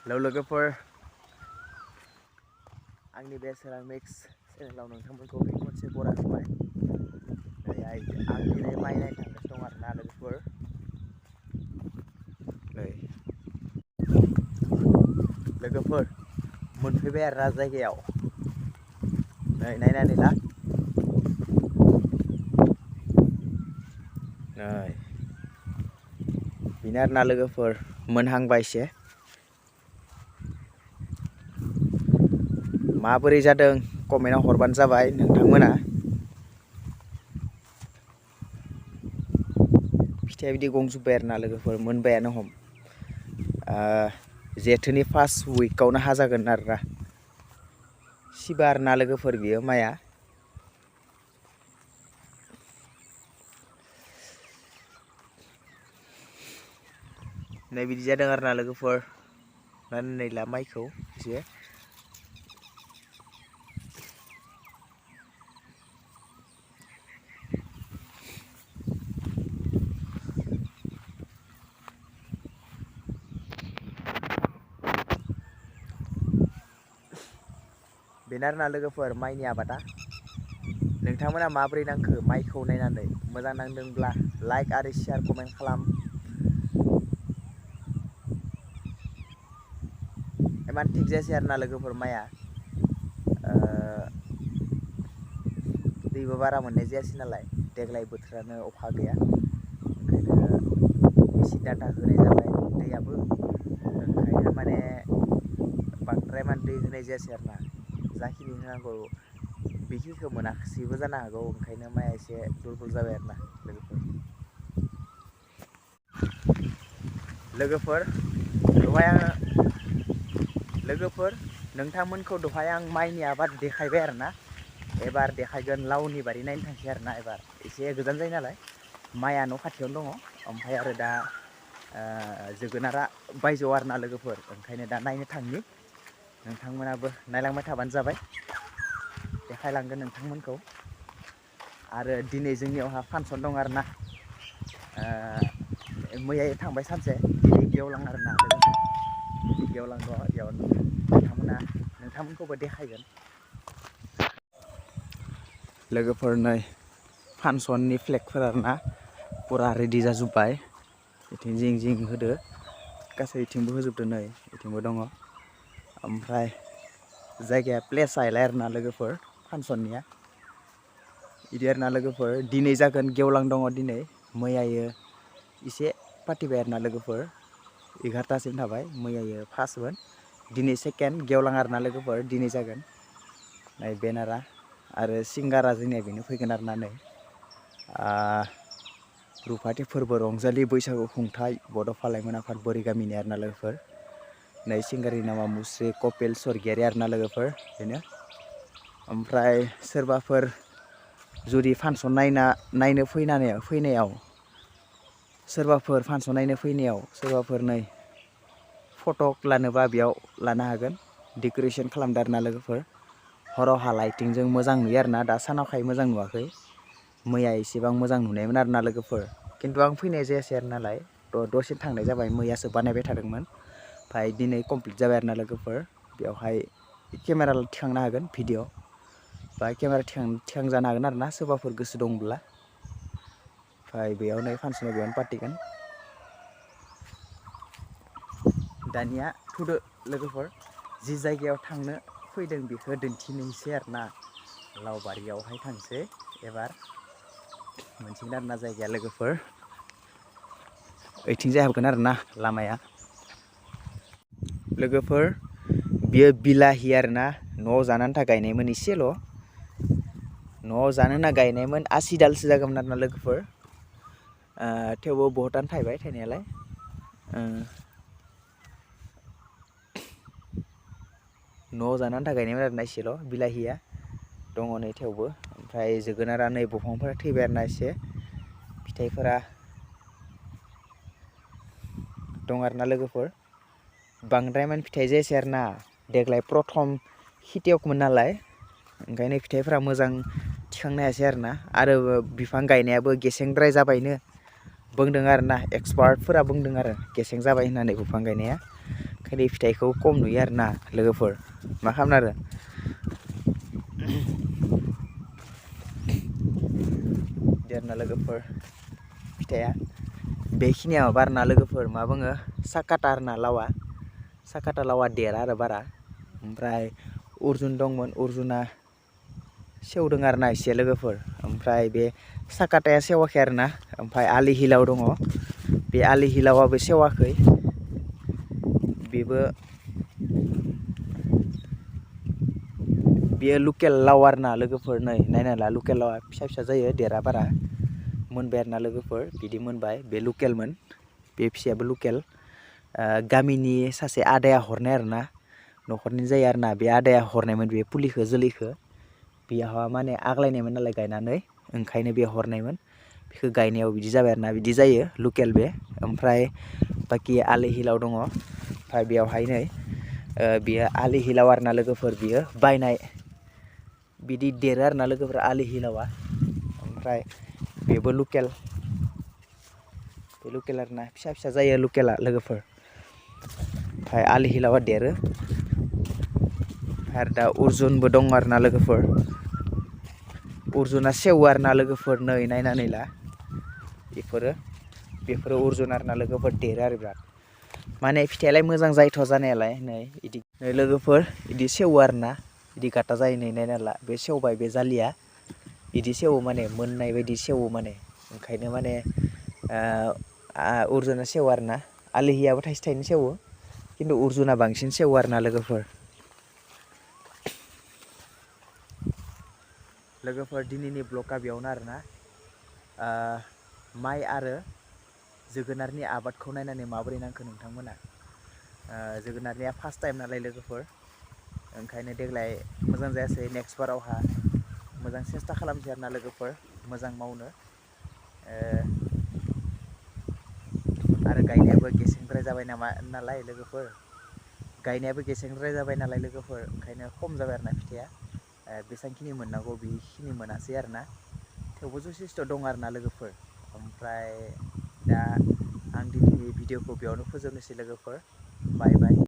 Hello लोगोफोर आंनि बे सोरां मिक्स चेनेलाव नोंथांमोनखौ फिन खनसे बराय होबाय। आं दिनै माइ नायनो थांगासिनो दं आरोना लोगोफोर। लोगोफोर मोनफैबाय आरोना जायगायाव। नै नायनानै ला। नै बेनो आरोना लोगोफोर मोनहांबाय एसे। माबोरै जादों कमेन्टआव हरबानो जाबाय नोंथांमोना। फिथाइया बिदि गंजोब्बाय आरोना लोगोफोर मोनबायानो हम। जेथोनि फार्स्ट उइकआवनो हाजागोन आरोना। सिबा आरोना लोगोफोर बियो माइआ। नै बिदि जादों आरोना लोगोफोर नायनानै ला माइखौ एसे। बेनो आरोना लोगोफोर माइनि आबादा। नोंथांमोना माबोरै नांखो माइखौ नायनानै मोजां नांदोंब्ला लाइक आरो शेयार कमेन्ट खालाम। इमान थिक जायासै आरोना लोगोफोर माइआ। दैबो बारा मोननाय जायासै नालाय देग्लाय बोथोरानो अखा गैया। ओंखायनो एसे डाटा होनाय जाबाय दैयाबो ओंखायनो माने बांद्राय दै होनाय जायासै आरोना। जाखिनि होनांगौ बेखिनिखौ मोनाखिसैबो जानो हागौ ओंखायनो माइआ एसे दुरबल जाबाय आरोना लोगोफोर। लोगोफोर नोंथांमोनखौ दहाय आं माइनि आबाद देखायबाय आरोना। एबार देखायगोन लावनि बारि नायनो थांसै आरोना एबार एसे गोजान जायो नालाय। माइआ न' खाथियावनो दङ ओमफ्राय आरो दा जोगोनारा बायजोआव आरोना लोगोफोर ओंखायनो दा नायनो थांनि। नोंथांमोनाबो नायलांबाय थाबानो जाबाय देखायलांगोन नोंथांमोनखौ। आरो दिनै जोंनियावहा फांसन दं आरोना। मैया थांबाय सानसे दिनै गेवलां आरोना लोगोफोर। गेवलां दङ बेयाव नोंथांमोनखौबो देखायगोन। लोगोफोर नै फांसननि फ्लेगफोर आरोना फुरा रेडि जाजोब्बाय। बिथिं जिं जिं होदो गासै बिथिंबो होजोबदो नै बिथिंबो दङ। ओमफ्राय जायगाया प्लेस आइलाय आरोना लोगोफोर फांसननिया। बिदि आरोना लोगोफोर दिनै जागोन गेवलां दङ दिनै मैयायो एसे फाथिबाय आरोना लोगोफोर 11थासिम थाबाय मैयायो फार्स्टमोन दिनै सेकेन्ड गेवलां आरोना लोगोफोर दिनै जागोन। नै बेनारा आरो सिंगारा जोंनिया बेनो फैगोन आरोना नै रुफाथि फोरबो रंजालि बैसागु खुंथाय बड'फा लाइमोन आफाद बोरि गामिनि आरोना लोगोफोर। नै सिंगारनि नामा मुस्रि कपिल स्वर्गियारि आरोना लोगोफोर बेनो। ओमफ्राय सोरबाफोर जुदि फांसन नायनो फैनायाव सोरबाफोर फांसन नायनो फैनायाव सोरबाफोर नै फटक लानोबा बेयाव लानो हागोन डेक'रेसन खालामदों आरोना लोगोफोर। हरावहा लाइटिंजों मोजां नुयो आरोना दा सानावखाय मोजां नुवाखै। मैया एसेबां मोजां नुनायमोन आरोना लोगोफोर खिन्थु आं फैनाय जायासै आरो नालाय दसे थांनाय जाबाय मैयासो बानायबाय थादोंमोन। ओमफ्राय दिनै कमप्लिट जाबाय आरोना लोगोफोर बेवहाय केमेरा थिखांनो हागोन भिडिअ बा केमेरा थिखांजानो हागोन आरोना सोरबाफोर गोसो दंब्ला। ओमफ्राय बेयावनो फांसनाव बेयावनो पातिगोन। दानिया थुदो लोगोफोर जि जायगायाव थांनो फैदों बेखौ दिन्थिनोसै आरोना। लावबारियावहाय थांसै एबार मोनसिगोन आरोना जायगाया लोगोफोर। ओइथिंजाय हाबगोन आरोना लामाया। लोगोफोर बियो बिलाहि आरोना न'आव जानो आन्था गायनायमोन एसेल'। न'आव जानो होनना गायनायमोन 80 दालसो जागौमोन आरोना लोगोफोर। थेवबो बहुतानो थायबाय थायनायालाय। न'आव जानो आन्था गायनायमोन आरोना एसेल' बिलाहिया दङ नै थेवबो। ओमफ्राय जोगोनारा नै दंफांफोरा थैबाय आरोना एसे फिथाइफोरा दं आरोना लोगोफोर बांद्राय माने फिथाइ जायासै आरोना देग्लाय प्रथम खेथियकमोन नालाय ओंखायनो फिथाइफोरा मोजां थिखांनो हायासै आरोना। आरो बिफां गायनायाबो गेसेंद्राय जाबायनो बुंदों आरोना एक्सपार्टफोरा बुंदों आरो गेसें जाबाय होननानै बिफां गायनाया। ओंखायनो फिथाइखौ खम नुयो आरोना लोगोफोर मा खालामनो आरो देरना लोगोफोर फिथाइया बेखिनियाव बारना लोगोफोर मा बुङो साकाटा आरोना लावा साकाटा लावा देरा आरो बारा ओमफ्राय अर्जुन दंमोन अर्जुना सेवदों आरोना एसे लोगोफोर ओमफ्राय बे साकाटाया सेवाखै आरोना ओमफ्राय आलि हिलाव दङ बे आलि हिलावाबो सेवाखै बेयो लकेल लाव आरोना लोगोफोर नै नायना ला लकेल लावा फिसा फिसा जायो देरा बारा मोनबाय आरोना लोगोफोर बिदि मोनबाय बे लकेलमोन बे फिसायाबो लकेल गामिनि सासे आदाया हरनाय आरोना न'खरनि जायो आरोना बे आदाया हरनायमोन बे फुलिखौ जोलैखौ बेयावहा माने आग्लायनायमोन नालाय गायनानै ओंखायनो बे हरनायमोन बेखौ गायनायाव बिदि जाबाय आरोना बिदि जायो लकेल बे ओमफ्राय बाखि आलि हिलाव दङ ओमफ्राय बेयावहाय नै बेयो आलि हिलाव आरोना लोगोफोर बियो बायनाय बिदि देरो आरोना लोगोफोर आलि हिलावा ओमफ्राय बेबो लकेल बे लकेल आरोना फिसा फिसा जायो लकेला लोगोफोर ओमफ्राय आलि हिलावा देरो आरो दा अर्जुनबो दं आरोना लोगोफोर अर्जुना सेवो आरोना लोगोफोर नै नायनानै ला बेफोरो अर्जुन आरोना लोगोफोर देरो आरो बिराद माने फिथाइयालाय मोजां जायोथ' जानायालाय नै इदि नै लोगोफोर इदि सेवो आरोना इदि गाता जायो नै नायना ला बे सेवबाय बे जालिया इदि सेवो माने मोननाय बायदि सेवो माने ओंखायनो माने अर्जुना सेवो आरोना आलि हियाबो थाइसे थाइनै सेवो खिन्थु अर्जुना बांसिन सेवो आरोना लोगोफोर दिनैनि ब्लगआ बेयावनो आरोना माइ आरो जोगोनारनि आबादखौ नायनानै माबोरै नांखो नोंथांमोना जोगोनारनिया फार्स्ट टाइम नालाय लोगोफोर ओंखायनो देग्लाय मोजां जायासै नेक्स्ट बारावहा मोजां सेस्था खालामसै आरोना लोगोफोर मोजां मावनो आरो गायनायाबो गेसेंद्राय जाबाय नालाय लोगोफोर ओंखायनो खम जाबाय आरोना फिथाइया बेसेबांखिनि मोननांगौ बेखिनि मोनासै आरोना थेवबो जथेस्थ' दं आरोना लोगोफोर ओमफ्राय दा आं दिनैनि भिडिअखौ बेयावनो फोजोबनोसै लोगोफोर बाय बाय